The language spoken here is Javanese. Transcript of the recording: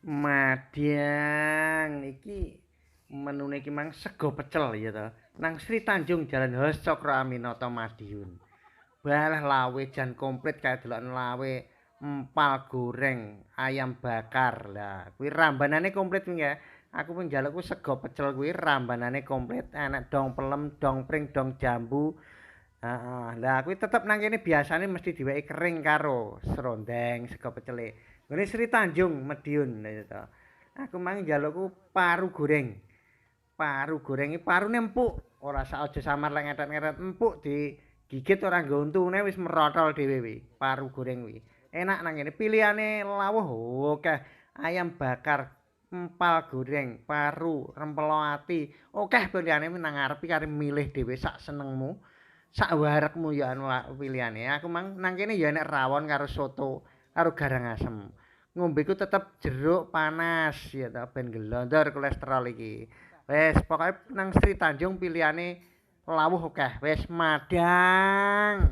Madang iki menune iki mang sego pecel ya to. Nang Sri Tanjung Jalan Hos Cokroaminoto Madiun. Balah lawe jan komplit kae deloken lawe empal goreng, ayam bakar. Lah kuwi rambanane komplit kuwi ya. Aku pun njalukku sego pecel kuwi rambanane komplit, enek dong pelem, dong pring, dong jambu. Heeh. Lah kuwi tetep nang kene biasane mesti diweki kering karo serondeng sego pecele. Nggone Sri Tanjung Madiun ya to. Aku mang njalukku paru goreng. Paru goreng iki parune empuk, ora sak aja samar lek ngetet-ngetet empuk digigit ora nggo untune wis merotol dhewe kuwi, paru goreng kuwi. Enak nang kene pilihane lawuh akeh, ayam bakar, empal goreng, paru, rempelo ati, akeh pilihane nang ngarep iki arep milih dhewe sak senengmu, sak warekmu ya anu pilihane. Aku mang nang kene ya enek rawon karo soto karo garang asem. Ngombeku tetep jeruk panas ya to ben glondor kolesterol iki. Wis pokoke nang Sri Tanjung pilihane lawuh akeh. Wis madang.